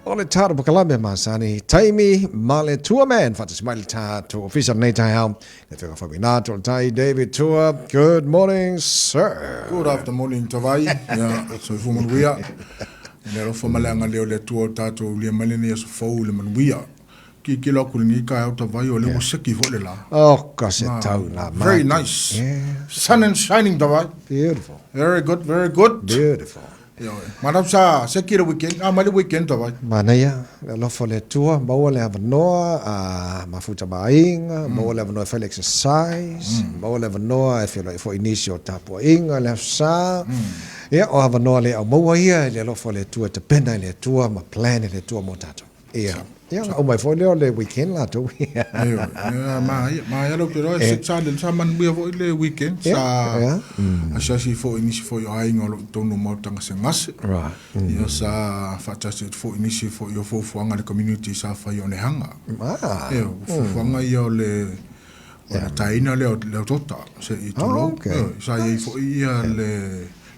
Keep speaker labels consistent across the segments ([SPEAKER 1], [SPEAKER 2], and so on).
[SPEAKER 1] O le tatou polokalame masani taimi ma le Tua Man faatasi mai le tatou ofisa lenei taeao le afioga Faumuina Toltai David Tua. Good morning, sir.
[SPEAKER 2] Good afternoon, Tavai. Ia, soifua manuia. Le alofa ma le agalelei o le Atua o tatou ulia mai lenei aso fou i le manuia. Kikilo aku i lenei taeao Tavai o lea ua seki foi le la.
[SPEAKER 1] Oh, ka se tau la
[SPEAKER 2] Very nice. Sun and shining, Tavai.
[SPEAKER 1] Beautiful.
[SPEAKER 2] Very good, very good.
[SPEAKER 1] Beautiful.
[SPEAKER 2] Ioe. Manatu sa seki le weekend, a mai le weekend Tavai.
[SPEAKER 1] Manaia, le alofa o le Atua, maua le avanoa a mafuta ma aiga, maua le avanoa e fai le exercise, maua le avanoa e feiloai foi i nisi o tapuaiga i le aso sa. Ia, o avanoa le au maua ia i le alofa o le Atua e tapena e le Atua ma plan e le Atua mo tatou. Ia, ia ona uma ai foi lea o le weekend latou.
[SPEAKER 2] Ioe, ia, manaia, manaia lou te iloa, sa sa manuia foi le weekend, sa asiasi foi i nisi foi o aiga o lo o i totonu o Maota Gasegase.
[SPEAKER 1] Right.
[SPEAKER 2] Ia sa faatasi atu foi i nisi foi o fuafuaga a le community sa fai o Onehanga.
[SPEAKER 1] Ah.
[SPEAKER 2] Ia, o fuafuaga ia o le o le taina lea o le tota se i tulou.
[SPEAKER 1] Oh, okay.
[SPEAKER 2] Ia, sa i ai foi ia le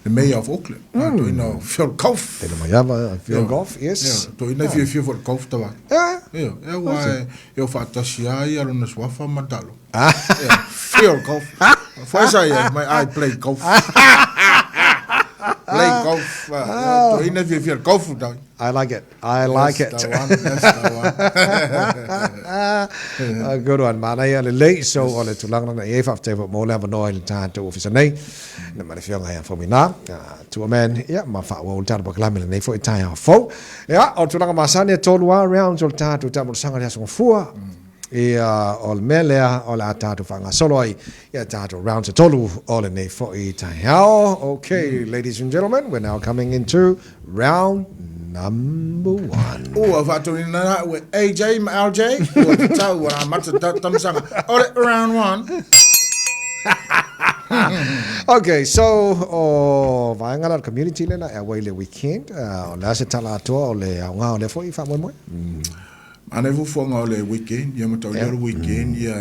[SPEAKER 2] le Mayor of Auckland, mm. toeaina o Phil Goff.
[SPEAKER 1] Tele mai ava, Phil Goff, yes.
[SPEAKER 2] Ia, toeaina e fiafia foi i le golf tava.
[SPEAKER 1] Yeah.
[SPEAKER 2] Ia, ia ua e, e o faatasi ai ia lona suafa ma talo.
[SPEAKER 1] Ah.
[SPEAKER 2] Ia, Phil Goff. Foi sa ia, my I play golf. Play golf. Ah. Toeaina e fiafia i le golf tau.
[SPEAKER 1] I like it. I like it.
[SPEAKER 2] That's the one, that's the one.
[SPEAKER 1] A good one. Manaia lelei. So, o le tulaga lena i ai, faafetai foi mo le avanoa i le tatou ofisa nei. Na ma le afioga ia Faumuina, Tua Man, ia, ma faaauau le tatou polokalame i lenei foi taeao fou. Ia, o le tulaga masani e tolu lava rounds o le tatou taamolosaga i le Aso Gafua. Ia, o le mea lea o le a tatou faagasolo ai ia tatou rounds e tolu o lenei foi taeao. Okay, ladies and gentlemen, we're now coming into round number one.
[SPEAKER 2] Ua faatonuina la ue AJ ma LJ, ua tatau ua amata ta tamasaga o le round one.
[SPEAKER 1] Okay, so o vaega la o le community lena e auai i le weekend, o le a se tala atoa o le aoga o lea foi faamoemoe?
[SPEAKER 2] Ana e fuafuaga o le weekend, ia mataulia o le weekend, ia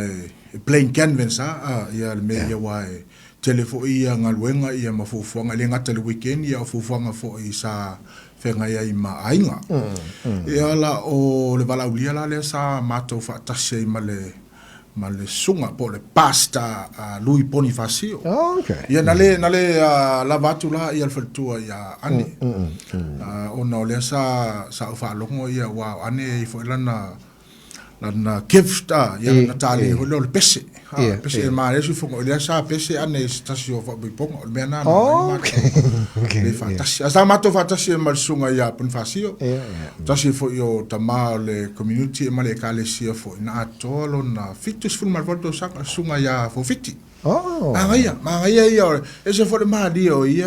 [SPEAKER 2] e plain canvas a, ia le mea ia aua e tele foi ia galuega ia ma fuafuaga, e le gata i le weekend, ia o fuafuaga foi sa feagai ai ma aiga. Ia la o le valaaulia la lea sa matou faatasi ai ma le ma le susuga po o le Pastor a Lui Ponifasio.
[SPEAKER 1] Oh, okay.
[SPEAKER 2] Ia na le na le lava atu la ia le faletua ia Ane. Ona o lea sa sa ou faalogo ia aua o Ane e i ai foi lana lana gift a ia lana tali foi lea o le pese. Ha, pese e manaia si fofoga o lea sa pese Ane i se tasi o faauipoga o le mea na na
[SPEAKER 1] Oh, okay. Okay.
[SPEAKER 2] Le faatasi. A sa matou faatasi ai ma le susuga ia Ponifasio. Tasi foi o tama o le community ma le ekalesia foi na atoa lona 78 tausaga le susuga ia Fofiti.
[SPEAKER 1] Oh.
[SPEAKER 2] Manaia, manaia ia o ese foi le malie o ia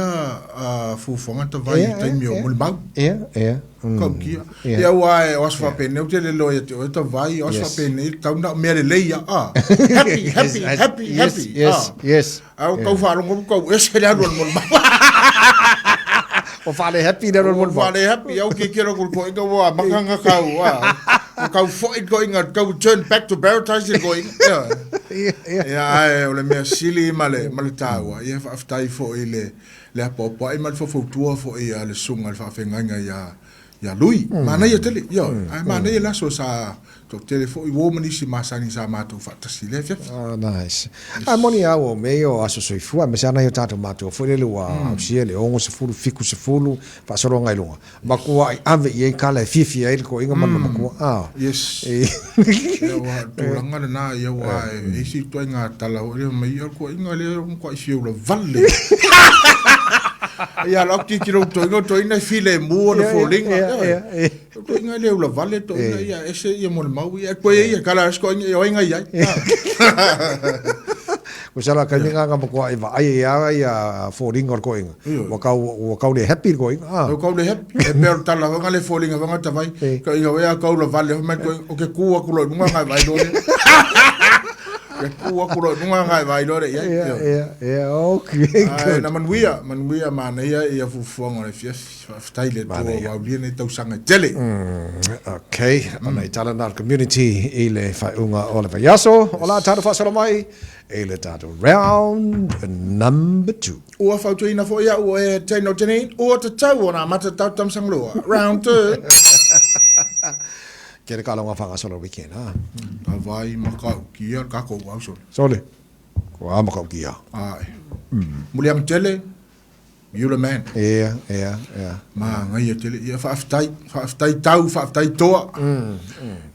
[SPEAKER 2] fuafuaga tavai i taimi o molimau.
[SPEAKER 1] Ia, ia.
[SPEAKER 2] Kau kia. Ia ua e o aso faapenei ou te le loa ia te oe tavai, o aso faapenei tau na o mea lelei ia. Ah. Happy, happy, happy, happy.
[SPEAKER 1] Yes, yes.
[SPEAKER 2] A o kau faalogo kau ese le alu o le molimau.
[SPEAKER 1] O faale happy le alu o le molimau.
[SPEAKER 2] O faale happy, au ke kero ko koinga ua makanga kau. O kau foi koinga, kau turn back to paradise le koinga.
[SPEAKER 1] Ia, ia.
[SPEAKER 2] Ia, ae o le mea sili ma le, ma le taua, ia faafetai foi i le, le apoapoai ma le faufautua foi a le susuga i le faafeagaiga ia, ia Lui. Manaia tele, ioe. Ae manaia le aso sa toatele foi uo ma nisi masani sa matou faatasi i lea afiafi.
[SPEAKER 1] Ah, nice. Ae moni a ua mea ia o aso soifua, aemaise lava nai o tatou matua foi lele ua ausia le 60, 70, faasologa i luga. Makuaʻi ave i ai kala e fiafia ai le toeaina ma lona matua. Ah.
[SPEAKER 2] Yes. Ia ua tulaga lena, ia ua e isi ituaiga tala foi lea mai, ia le toeaina lea ua matuai fia ulavale. Ia lau tilotilo i toeaina, o toeaina e filemu ona foliga. Ioe. O toeaina e le ulavale, toeaina ia ese ia molimau ia, e koe ia kala ese toeaina ia o ai ngai ai.
[SPEAKER 1] Ko sa la kaimi nga nga makuaʻi vaai ai a ia foliga o le toeaina. Ua kau ua kau le happy le toeaina. Ah.
[SPEAKER 2] Ua kau le happy. E pei o le tala foi nga le foliga foi nga tavai. Toeaina foi a kau ulavale fai mai toeaina o ke ku aku loa i luga ngai vaai loa lea. Ke ku aku loa i luga ngai vaai loa lea i ai.
[SPEAKER 1] Ia, ia, ia, okay.
[SPEAKER 2] Ae na manuia, manuia manaia ia fuafuaga o le afiafi. Faafetai i le Atua ua aulia nei tausaga e tele.
[SPEAKER 1] Okay, ona i tala na le community i le faaiuga o le vaiaso. O la tatou faasolo mai i le tatou round number 2.
[SPEAKER 2] Ua fautuaina foi au e Tane o Janine, ua tatau ona amata tatou tamasaga loa. Round 2.
[SPEAKER 1] Tele taaloga faagasolo i le weekend, a.
[SPEAKER 2] Tavai matautia le tatou au sole.
[SPEAKER 1] Sole, ua matautia.
[SPEAKER 2] Ae. Muliaga tele, you the man.
[SPEAKER 1] Ia, ia, ia.
[SPEAKER 2] Manaia tele. Ia faafetai, faafetai tau, faafetai toa.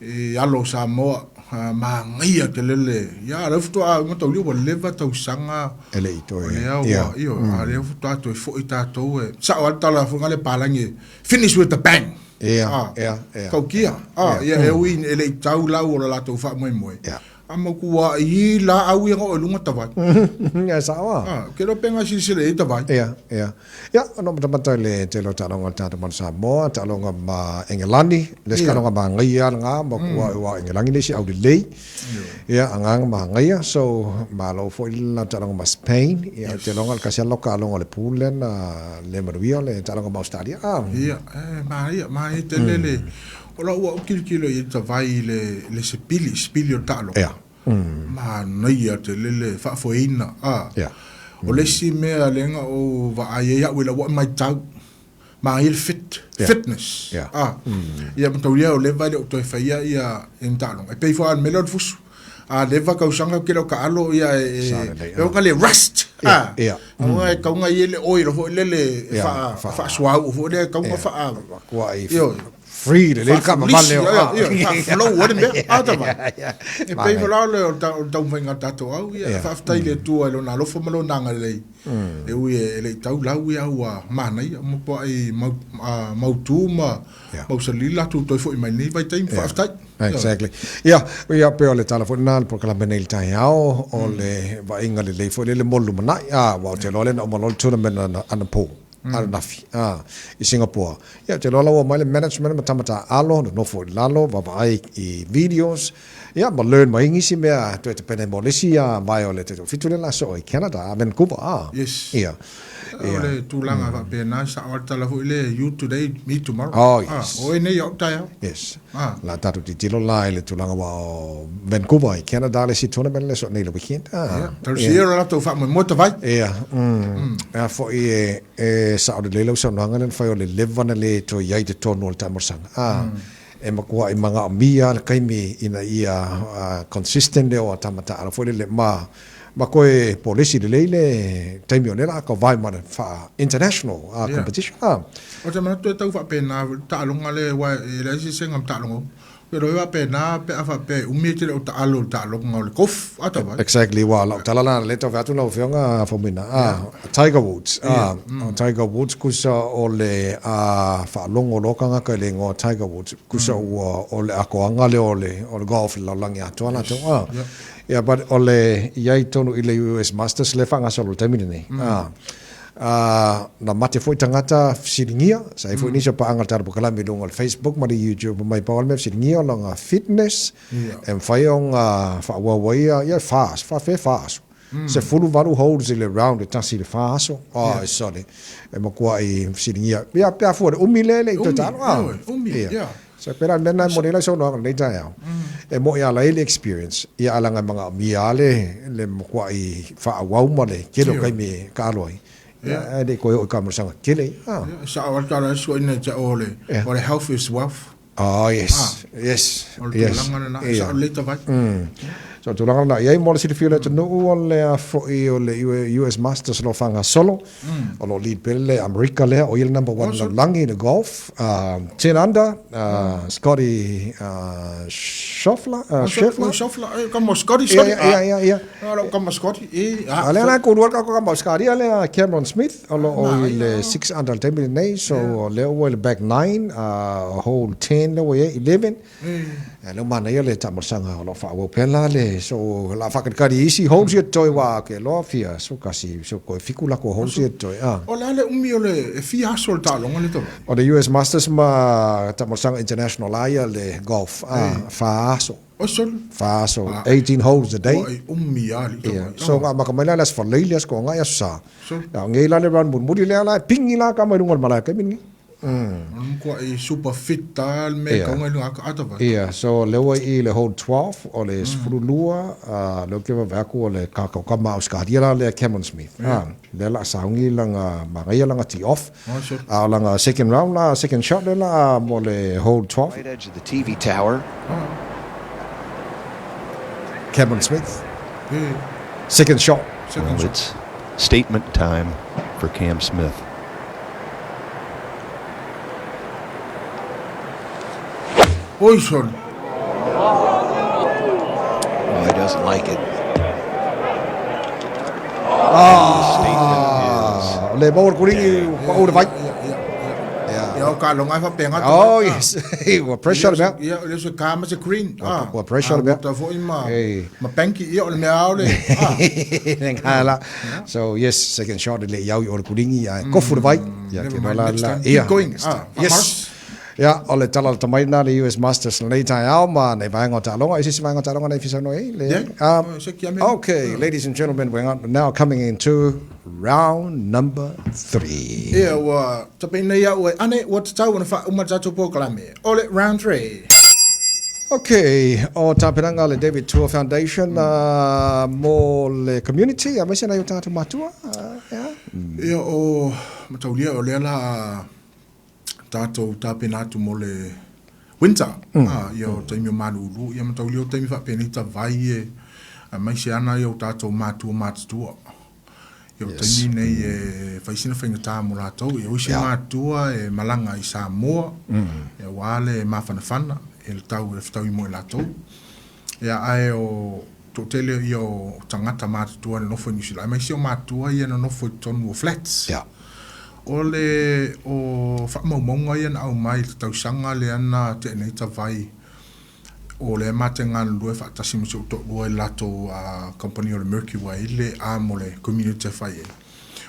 [SPEAKER 2] I alo o Samoa, manaia tele le, ia lea faatoa mataulia ua leva tausaga.
[SPEAKER 1] E le i toe.
[SPEAKER 2] O lea ua, ioe, a lea faatoa toe foi tatou e, sao lava le tala foi lea a palagi, finish with the bang.
[SPEAKER 1] Ia, ia, ia.
[SPEAKER 2] Tautia. Ah, ia e ui e le i tau lau o le latou faamoemoe.
[SPEAKER 1] Ia.
[SPEAKER 2] A mautu i laau ia na oo i luga tavai.
[SPEAKER 1] Ia, sao a.
[SPEAKER 2] Ah, ke iloa pe nai silasila i ai tavai.
[SPEAKER 1] Ia, ia. Ia, ona matamata i le tele o taaloga a le tatou Manu Samoa, taaloga ma Engelani, le isi taaloga manaia lava lena, ma aua o Engelani le isi aulelei. Ia, agaga manaia, so malo foi le latou taaloga ma Spain. Ia, ou te iloa na o le tasi lava lau taaloga o le pool lea na le manuia le taaloga ma Ausetalia.
[SPEAKER 2] Ia, e manaia, manaia tele le, o lau au tilotilo i ai tavai i le, le sipili, sipili o le taaloga.
[SPEAKER 1] Ia.
[SPEAKER 2] Manaia tele le faafoeina.
[SPEAKER 1] Ia.
[SPEAKER 2] O le isi mea lea na ou vaai ai au i lau matau, Manaia le fit, fitness. Ah, ia mataulia o leva e le o toe faia ia ni taaloga. E pei foi lava o le mea lea o le fusu. A leva tausaga ou te le o taalo ia e e oga le rust. Ah, oga e tau na i ai le oil foi lele e faasuauu foi lea e tau na faa
[SPEAKER 1] ioe. Free lelei le kavavale o
[SPEAKER 2] a. Faaflow ai le mea. A tava. E pei foi la o le taumafaiga a le tatou au, ia faafetai i le Atua i Lona alofa ma Lona agalelei. E ui e le i tau lau ia ua manaia ua matuai mautu ma mausali le latou toe foi mai lenei vaitaimi. Faafetai.
[SPEAKER 1] Exactly. Ia, ia pei o le tala foi lena o le polokalame nei i le taeao, o le vaaiga lelei foi lele mo le lumanai. A, aua ou te iloa lea na uma loa le tournament anapo, ananafi, a, i Singapore. Ia, ou te iloa la ua omai le management ma tama taaalo, nonofo i lalo, vaavaai i videos, Ia, ma learn mai nisi mea toe tapena mo le isi vae o le 7 lea la soo i Canada, a Vancouver, a.
[SPEAKER 2] Yes.
[SPEAKER 1] Ia.
[SPEAKER 2] O le tulaga faapena, sao lava le tala foi lea, you today, me tomorrow.
[SPEAKER 1] Oh, yes.
[SPEAKER 2] O oe nei, o au taeao.
[SPEAKER 1] Yes. La tatou tilotilo la i le tulaga aua o Vancouver i Canada le isi tournament lea soo nei i le weekend.
[SPEAKER 2] Ia, talosia lo latou faamoemoe tavai.
[SPEAKER 1] Ia, a foi e sao lelei lau saunoaga lea na fai o le leva na le toe i ai i totonu o le taamolosaga. A. E matuai manaomia le taimi ina ia consistent le o a tama taaalo foi lele ma ma toe polesi lelei le taimi o lea la a kavae ma le faa international competition a.
[SPEAKER 2] Ou te manatu e tau faapena le taaloga lea aua e leai se eseesega ma taaloga uma. Ou te iloa e faapena pe a faapea e umi e te le o taalo i le taaloga o le golf a tavai.
[SPEAKER 1] Exactly, ua lau tala la lea tau fai atu lau Afioga Faumuina a Tiger Woods a o Tiger Woods kusa o le a faalogo loa tagata i le igoa Tiger Woods kusa ua o le atoaga lea o le o le golf i le lalolagi atoa latou a ia but o le i ai tonu i le US Masters lea e faagasolo i le taimi lenei a a na mate foi tagata fesiligia sa i ai foi nisi o paaga o le tatou polokalame i luga o le Facebook ma le YouTube mai pau lava le mea fesiligia o lona fitness e mafai ona faaauau ai ia e fa aso faafefea fa aso 18 holes i le round e tasi i le fa aso. Ai sole. E matuai fesiligia. Ia pe a fua i le umi lea e le i toe taalo.
[SPEAKER 2] Umi, umi, ia.
[SPEAKER 1] So pēlā le mea lena e momoli ai lau saunoaga i lenei taeao. E moni lava la i ai le experience, ia ae leaga e manaomia lava le le matuai faaauau ma le tele o taimi e taalo ai. Ia ae le i toe oo i taamilosaga tetele ia.
[SPEAKER 2] Ia, e sao lava le tala a le suaina ia te au o le health is wealth.
[SPEAKER 1] Oh, yes, yes.
[SPEAKER 2] O le tulaga lena, e sao lelei tavai.
[SPEAKER 1] So, o le tulaga lena i ai mo le silafia o le atunuu o le a foi o le US Masters o lo o faagasolo. O lo o lead pea le Amerika lea, o ia le number one i le lalolagi i le golf. 10 under, Scottie Scheffler.
[SPEAKER 2] Scheffler? Scheffler, kama o Scottie, Scottie.
[SPEAKER 1] Ia, ia, ia.
[SPEAKER 2] A lau kama Scottie, e,
[SPEAKER 1] a. A lea la e kulua le kama o Scottie lea Cameron Smith, o lo o i le 6 under i le taimi lenei, so o lea ua i le back 9, hole 10 lea ua i ai, 11. A lea ua manaia le taamolosaga o lo o faaauau pea la le, so o le a faakalikali i isi holes ia totoe aua ou te iloa fia 11, so toe 7 latou holes ia totoe, a.
[SPEAKER 2] O le a le umi o le, e fia aso o le taaloga lea tau?
[SPEAKER 1] O le US Masters ma taamolosaga international lava ia le golf, a, fa aso.
[SPEAKER 2] O sole.
[SPEAKER 1] Fa aso, 18 holes a day.
[SPEAKER 2] Ua e umi lava alii
[SPEAKER 1] tau mai. So amata mai la i le aso Faleili, aso Toagai, aso Sa. A o nei la le round mulimuli lea la e pigi la kama i luga o le malae i le taimi lenei.
[SPEAKER 2] O le matua'i super fit lava le mea e tatau ona i luga atu ata vai.
[SPEAKER 1] Ia, so lea ua i i le hole 12, o le 12, lea ou te vaavaai atu o le kākaukama a Ausetalia la lea Cameron Smith. Lea o le a sauni lana, manaia lana tee off. A o lana second round la, second shot lea la mo le hole 12.
[SPEAKER 3] Right edge of the TV tower.
[SPEAKER 1] Cameron Smith. Second shot.
[SPEAKER 3] Well, it's statement time for Cam Smith.
[SPEAKER 2] Oi sole.
[SPEAKER 3] Oh, he doesn't like it.
[SPEAKER 1] Ah, le maua le kuringi pau le vai.
[SPEAKER 2] Ia o ka longa fa penga.
[SPEAKER 1] Oh yes. Ua pressure le mea.
[SPEAKER 2] Ia le se ka ma se green.
[SPEAKER 1] Ah. Ua pressure le mea.
[SPEAKER 2] Ta foi ma ma banki ia o le mea ao le.
[SPEAKER 1] Ah. La. So yes, second shot le iau i o le kuringi ia kofu le vai. Ia ke la la.
[SPEAKER 2] Ia. Going. Ah.
[SPEAKER 1] Yes. Ia, o le tala lata mai lena le US Masters lenei taeao ma nei vaega o taaloga. I se isi vaega o taaloga nei fia saunoa i ai? Leai. Okay, ladies and gentlemen, we're now coming into round number 3.
[SPEAKER 2] Ia, ua tapeina ia ua ane, ua tatau ona faauma le tatou polokalame. O le round 3.
[SPEAKER 1] Okay, o tapenaga a le David Tua Foundation mo le community, aemaise nai o tatou matua. Ia.
[SPEAKER 2] Ia, o mataulia o lea la tatou tapena atu mo le winter, mm. Ia o taimi o malulu, ia mataulia o taimi faapenei tavai e aemaise ana ia o tatou matua matutua. Ia o taimi nei e fai sina faigata mo latou, ia o isi matua e malaga i Samoa, ia ua le mafanafana e le tau e fetaui mo i latou. Ia ae o toatele ia o tagata matutua e nonofo i Niu Sila, aemaise o matua ia e nonofo i totonu o flats.
[SPEAKER 1] Yeah.
[SPEAKER 2] O le o faamaumauga ia na aumai i le tausaga lea na tea nei tavai, o lea ma te galulue faatasi ma si ou toalua i le latou kamupani o le Mercury Way le arm o le community e fai ai.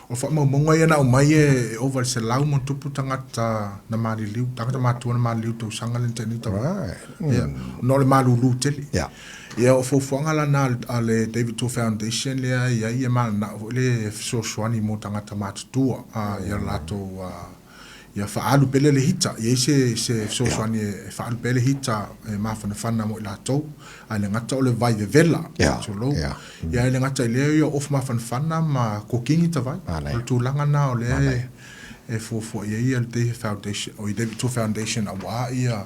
[SPEAKER 2] O faamaumauga ia na aumai e ova i le 100+ tagata na maliliu, tagata matutua na maliliu i le tausaga lea na tea nei tavai.
[SPEAKER 1] Right.
[SPEAKER 2] Ia, ona o le malulu tele.
[SPEAKER 1] Yeah.
[SPEAKER 2] Ia, o fuafuaga la na a le David Tour Foundation lea e i ai e mananao foi le fesoasoani mo tagata matutua ia latou ia faaalu pele le hita. I ai se se fesoasoani e faaalu pele hita e mafanafana mo i latou, ae le gata o le vai vevela, tulou. Ia ae le gata i lea ia ofu mafanafana ma kokini tavai. O le tulaga na o lea e fuafua i ai ia le David Foundation, o i David Tour Foundation aua ia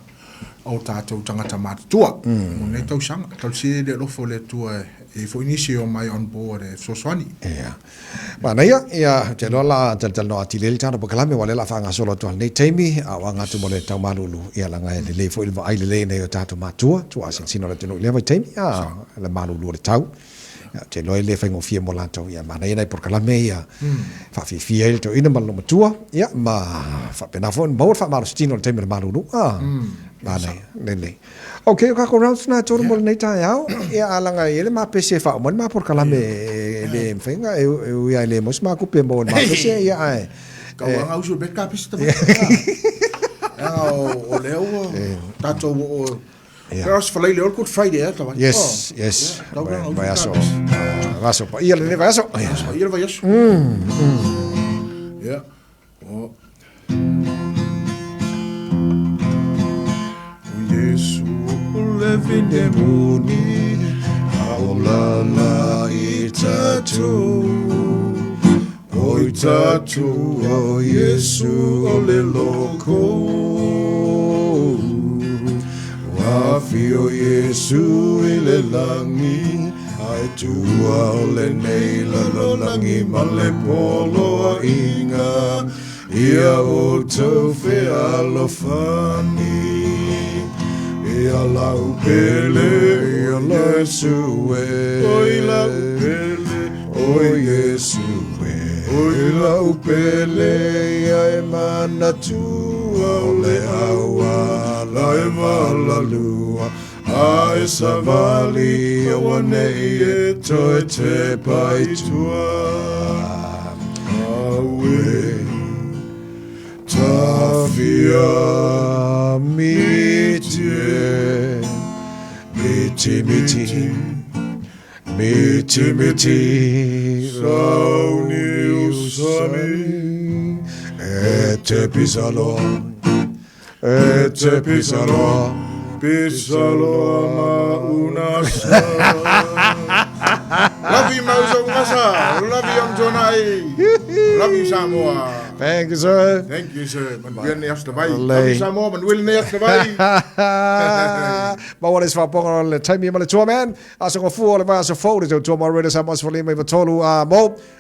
[SPEAKER 2] o tatou tagata matutua mo lenei tausaga. Talosia le alofa o le Atua e i ai foi nisi e omai on board e fesoasoani.
[SPEAKER 1] Ia. Manaia, ia, ou te iloa la talatalanoa atili ai le tatou polokalame aua o lea o le a faagasolo atu lava i lenei taimi, a o aga atu mo le taumalulu, ia leaga e lelei foi le vaai lelei i nai o tatou matua, tuuasinasina o le atunuu i lea vaitaimi, a, le malulu o le tau. Ou te iloa e le faigofie mo latou, ia manaia nai polokalame ia faafiafia ai le toeaina ma le loomatua, ia ma faapena foi ona maua le faamalositino i le taimi o le malulu. A, manaia, lelei. Ok, o kākou rounds na e tolu mo lenei taeao, ia a laga e i ai le mapese e faauma ai le ma polokalame e le mafai ona, e ui lava e le maua se ma tupe e maua i le mapese, ia ae
[SPEAKER 2] Kau anga usu be ka pisa tama. O lea ua tatou o
[SPEAKER 1] Ia.
[SPEAKER 2] Aso Faraile, o le Good Friday, eh, tawai.
[SPEAKER 1] Yes, yes. Vaiaso. Vaiaso paia lenei vaiaso.
[SPEAKER 2] Vaiaso paia le vaiaso. Ia. O. O Iesu o le vine moni, a o la la i tatou. O i tatou o Iesu o le loko. Ua afio Iesu i le lagi, a e tua o lenei lalolagi ma le poloaiga, ia outou fealofani. Ia lau pele, ia Iesu e. Oi lau pele, o Iesu e. Oi lau pele, ia e manatua o le auala e valalua, a e savali auane'i e toe tepa i tua. Aue. Tawhia miti e, miti miti, miti miti, sauni usani, e
[SPEAKER 1] te pisa loa, e te pisa loa.
[SPEAKER 2] Pisa loa ma unasa. Love you, Mauzo Ungasa. Love you, Young Tonai. Love you, Samoa.
[SPEAKER 1] Thank you, sir.
[SPEAKER 2] Thank you, sir. Manuia lenei aso Savaii. Love you, Samoa. Manuia lenei aso Savaii.
[SPEAKER 1] Maua le isi faaopoopoga o le taimi ma le Tourman. Aso Gafua o le vaiaso fou, le tautua mo Radio Samoa 105.3 a mo.